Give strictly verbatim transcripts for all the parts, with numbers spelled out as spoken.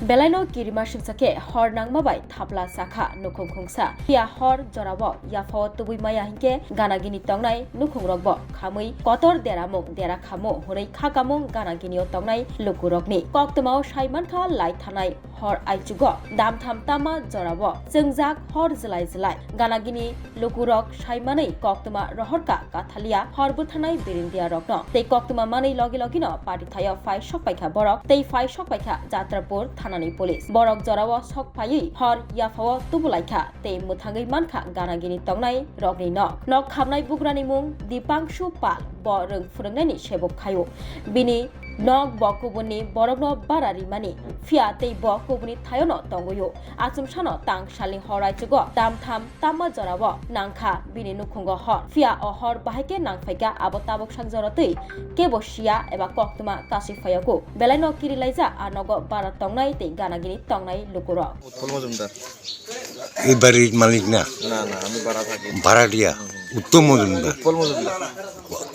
Belaino kirima singsa khe hor nangma bai thapla sakha nukhung khungsa. Phiya hor jorao yaphao tubui maya hinkhe ganagini tongnai nukhungrokbo khamwi kotor deramung dera khamo hwnwi khakamung ganaginio tongnai lukurokni. Koktwmao sai mankha lai thanai hor aichugo damtham tama jorao chwngjak hor jwlai jwlai ganagini lukurok sai manwi koktwma rohorkha kathalia hor bwtharnai birindiarokno. Tei koktwma manwi logi logino patithaio phai sokpaikha borok tei phai sokpaikha Jatrapur thanani police. Borok jorao sok phaiwi hor yaphao tubulaikha tei mwthangwi mankha ganagini tongnai rokni nok. Nok khamnai bugrani mung Dipangshu Pal, bo rwng phwrwngnaini sebuk khaio. Bini nok bo kubunni borokno bara rimani, phiya tei bo kubuni thaiono tongwio. Achomsano tang salni hor aichugo damtham tama jorao nangkha bini nukhungo hor. Phiya o hor bahai khe nangphaikha abo tabuk sak jora twi kebo siya eba koktwma kasui phaiyakhu. Belaino kirilaijak a nogo bara tongnai tei ganagini tongnai lukurok. Utpal মজুমদার। এই বাড়ির মালিক না? না, না, আমি ভাড়া থাকি। ভাড়াটিয়া? উত্তম মজুমদার। উৎপল মজুমদার।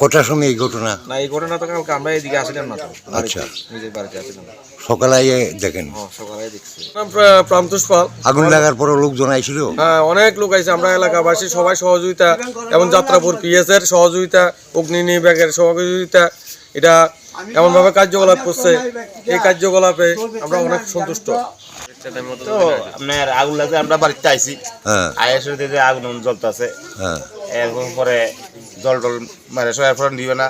কটার সময় এই ঘটনা? না, এই ঘটনা তো কালকে আমরা এদিকে আসিলাম না তো। আচ্ছা। নিজের বাড়িতে আসিলাম না। সকালে আইয়ে দেখেন? হ্যাঁ, সকালে দেখছি। নাম প্রা-, প্রান্তুষ পাল। আগুন লাগার পরে লোকজন আইছিল? হ্যাঁ, অনেক লোক আইছে। আমরা এলাকাবাসী সবাই সহযোগিতা এবং যাত্রাপুর পিএস এর সহযোগিতা, অগ্নি বিভাগের সহযোগিতা, এটা এমনভাবে কার্যকলাপ করছে, এই কার্যকলাপে আমরা অনেক সন্তুষ্ট। তো আপনার আগুন লাগছে, আমরা বাড়িতে আইছি। হ্যাঁ। আইসে দেখি যে আগুন জ্বলতেছে। হ্যাঁ। এরপরে জল টল মারে সব এরপরে নিবে না।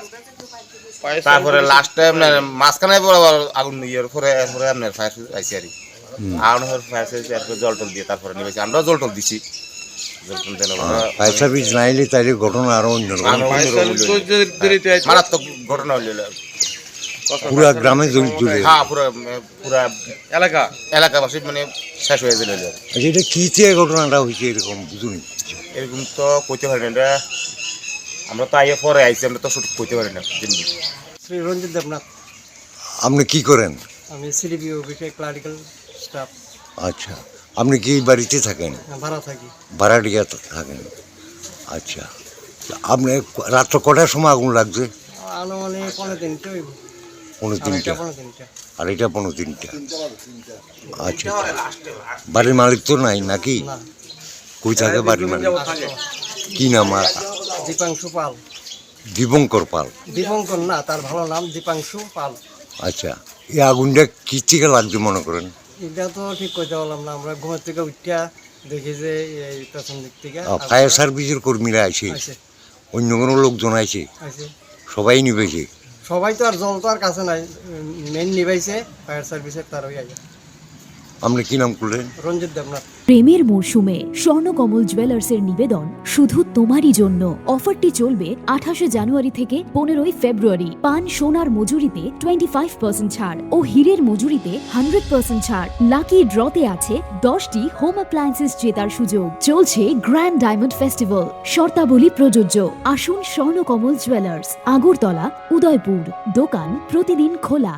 তারপরে লাস্টে আপনার মাঝখানে বরাবর আগুন নিয়ে এরপরে, এরপরে আপনার ফায়ার সার্ভিস আইসি আর কি। হুম। আগুন ফায়ার সার্ভিস এরপরে জল টল দিয়ে তারপরে নিবেছি। আমরাও জল টল দিছি। জল টল দিলে হ্যাঁ, ফায়ার সার্ভিস না এলে তাহলে ঘটনা আরো অন্যরকম। আরো অন্যরকম হইলো। মারাত্মক ঘটনা হইলো। পুরা গ্রামে জ্বল-, জ্বলে। হ্যাঁ, পুরা, পুরা এলাকা। এলাকাবাসী মানে শেষ হয়ে গেল। আচ্ছা, এটা কি দিয়ে ঘটনাটা হয়েছে এরকম বুঝুন? এরকম তো কইতে পারি না, এটা আমরা তো আইয়ে পরে আইছি, আমরা তো সঠিক কইতে পারি না। শ্রী রঞ্জিত দেবনাথ। আপনি কি করেন? আমি সিডিপিও অফিসে ক্লারিক্যাল স্টাফ। আচ্ছা, আপনি কি এই বাড়িতে থাকেন? হ্যাঁ, ভাড়া থাকি। ভাড়াটিয়া থ-, থাকেন। আচ্ছা, আপনি ক-, রাত্র কটার সময় আগুন লাগছে? আনুমানিক পৌনে তিনটে হইব। পৌনে আড়াইটা, তিনটা। পৌনে তিনটা। আড়াইটা, পৌনে তিনটা। আচ্ছা, আচ্ছা। বাড়ির মালিক তো নাই নাকি? না। কই থাকে বাড়ির মালিক? আসতো। কি নাম আর? দীপাংশু পাল। দীপঙ্কর পাল। দীপঙ্কর না, তার ভালো নাম দীপাংশু পাল। আচ্ছা, এই আগুনটা কি থেকে লাগছে মনে করেন? এটা তো ঠিক কইতে পারলাম না, আমরা ঘুমের থেকে উঠিয়া দেখি যে এই পেছন দিক থেকে আহ, আগুন ফায়ার সার্ভিসের কর্মীরা আছে, আছে। অন্য কোনো লোকজন আছে, আছে। সবাই নিবেছে। সবাই তো আর, জল তো আর কাছে নাই, মেইন নিবাইছে ফায়ার সার্ভিসের তারাই আইয়া। আপনি কি নাম করলেন? রঞ্জিত দেবনাথ। প্রেমের মরশুমে স্বর্ণকমল জুয়েলার্সের নিবেদন শুধু তোমারই জন্য। অফারটি চলবে আঠাশে জানুয়ারি থেকে পনেরোই ফেব্রুয়ারি। পান সোনার মজুরিতে টোয়েন্টি ফাইভ পার্সেন্ট ছাড় ও হীরের মজুরিতে হান্ড্রেড পার্সেন্ট ছাড়। লাকি ড্রতে আছে দশটি হোম অ্যাপ্লায়েন্সেস জেতার সুযোগ। চলছে গ্র্যান্ড ডায়মন্ড ফেস্টিভ্যাল। শর্তাবলী প্রযোজ্য। আসুন স্বর্ণকমল জুয়েলার্স, আগরতলা, উদয়পুর। দোকান প্রতিদিন খোলা।